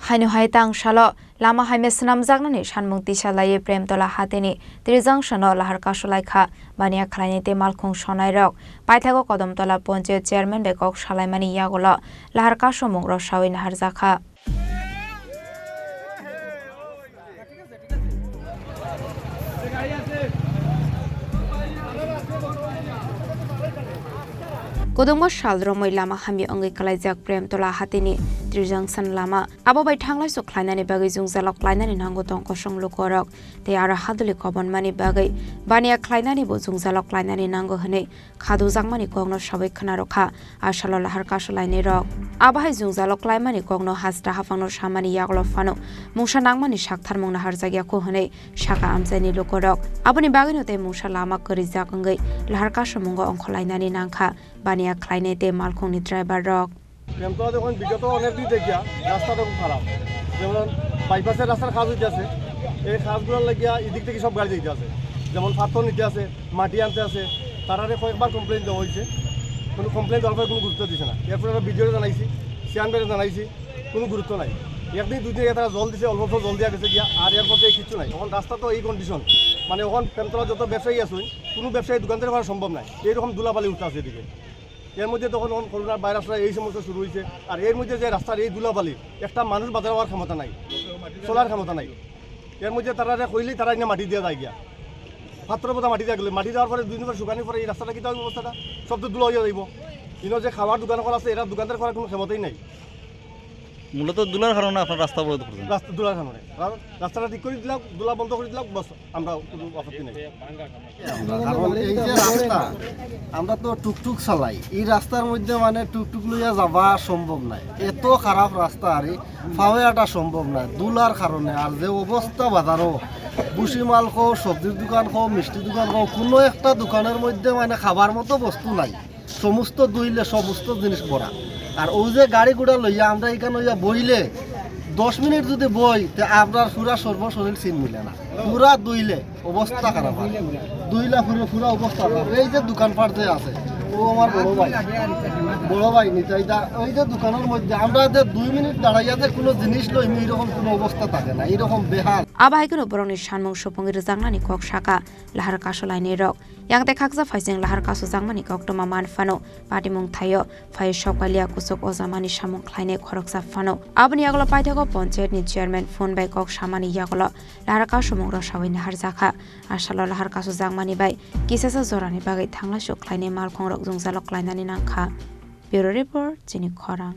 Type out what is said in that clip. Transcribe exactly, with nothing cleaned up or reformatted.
Haino hai tang salo lama hamya swnamjaknani sanmung tisa laiwi Premtola hatini Trijang sano lahar kasu laikha. Baniya khlainai tei malkhung sonairok paithago Kodomtola Ponchayat Chairman bai kok salaimani yagulo lahar kasumung rwsawi naharjakha. Kodongo sal romwi lama hamya wngwi kwlaijak Premtola hatini Trijang san lama. Abo bai thanglaisu khlainani bagwi jwngjalo klainani nango tong kosong lukorok, tei aro haduli kobonmani bagwi baniya khlainanibo jwngjalo klainani nango hwnwi khadujakmani kokno sawi khwnarwkha a salo lahar kasu lainairok. Abo hai jwngjalo klaimani kokno hasta haphangno samani yagulo phano mungsa nangmani saktharmung naharjakya kho hwnwi sakha amchaini lukorok. Aboni bagwino tei mungsa lama kwrwijak wngwi lahar kasumungo ongkhorlainani nangkha baniya khlainai tei malkhungni driver rok. Premtala যখন বিগত অনেক দিন দেখিয়া রাস্তাটা খুব খারাপ, যেমন বাইপাসের রাস্তার কাজ হইতে আছে, এই কাজগুলোর লাগিয়া এদিক থেকে সব গাড়ি যাইতে আছে, যেমন পাথর নিতে আছে, মাটি আনতে আছে, তারারে কয়েকবার কমপ্লেন দেওয়া হয়েছে, কোনো কমপ্লেন দেওয়ার পরে কোনো গুরুত্ব দিছে না। এরপরে আমরা বিডিওরে জানাইছি, চেয়ারম্যানরে জানাইছি, কোনো গুরুত্ব নাই। একদিন দুই দিন আগে তারা জল দিছে, অল্প অল্প জল দেওয়া গেছে গিয়া, আর এর মধ্যে কিচ্ছু নাই। এখন রাস্তা তো এই কন্ডিশন, মানে এখন প্রেমতলা যত ব্যবসায়ী আছেন, কোনো ব্যবসায়ী দোকানদার করা সম্ভব নয়, এইরকম ধুলাবালি উঠতে আছে এদিকে। এর মধ্যে তখন তখন করোনা ভাইরাস এই সমস্যা শুরু হয়েছে। আর এর মধ্যে যে রাস্তার এই ধুলাবালি, একটা মানুষ বাজার হওয়ার ক্ষমতা নাই, চলার ক্ষমতা নাই। এর মধ্যে তারা কইলেই তারা এনে মাটি দিয়ে যায় গিয়া, পাত্র বোঝা মাটি দিয়ে গেলে, মাটি দেওয়ার পরে দুই দিন পরে শুকানোর পরে এই রাস্তাটা কি হবে অবস্থাটা? সব তো ধুলা হয়ে যাইব। ইনো যে খাওয়ার দোকান করা আছে, এরা দোকানদার করার কোনো ক্ষমতাই নাই। মূলত ধুলার কারণে আপনার রাস্তা অবরোধ করছেন? রাস্তা ধুলার কারণে। কারণ রাস্তাটা ঠিক করে দিলাম, ধুলা বন্ধ করে দিলাম, বস, আমরা কোনো আপত্তি নেই। কারণ এই যে রাস্তা, আমরা তো টুকটুক চালাই, এই রাস্তার মধ্যে মানে টুকটুক লইয়া যাওয়া সম্ভব নাই, এত খারাপ রাস্তা। আর এই পাওয়া এটা সম্ভব নয় ধুলার কারণে। আর যে অবস্থা বাজারও, ভুসি মাল কও, সবজির দোকান কও, মিষ্টি দোকান কও, কোনো একটা দোকানের মধ্যে মানে খাবার মতো বস্তু নাই, সমস্ত ধুইলে সমস্ত জিনিস ভরা। আর ওই যে গাড়ি ঘোড়া লইয়া আমরা এখানে লইয়া বইলে, দশ মিনিট যদি বই, তে আপনার পুরা সর্বশরীর চিন মিলে না, পুরা ধুইলে অবস্থা খারাপ হয়। ধুইলা পুরো পুরা অবস্থা খারাপ। এই যে দোকানপাট যে আছে, ও আমার বড় ভাই, বড় ভাই নিতাই দা, ওই যে দোকানের মধ্যে আমরা যে দুই মিনিট দাঁড়াইয়া যে কোনো জিনিস লইনি, এরকম কোনো অবস্থা থাকে না, এরকম বেহাল। Abo hai kheno borokni sanmung supungwi rwjaknani kok saka lahar kasu lainairok. Yang tei khaksa phaising lahar kasu jakmani koktwma man phano patimung thaio. Phai sokpaliya kuchuk ojamani samung khlainai khoroksa phano. Aboni yagulo paithago ponchayatni chairman phone bai kok samani yagulo lahar kasumung rwsawi naharjakha. A salo lahar kasu jakmani bai kisasa jorani bagwi thanglaisu khlainai malkhungrok jwngjalo klainani nangkha. Bureau Report, Chini Khorang.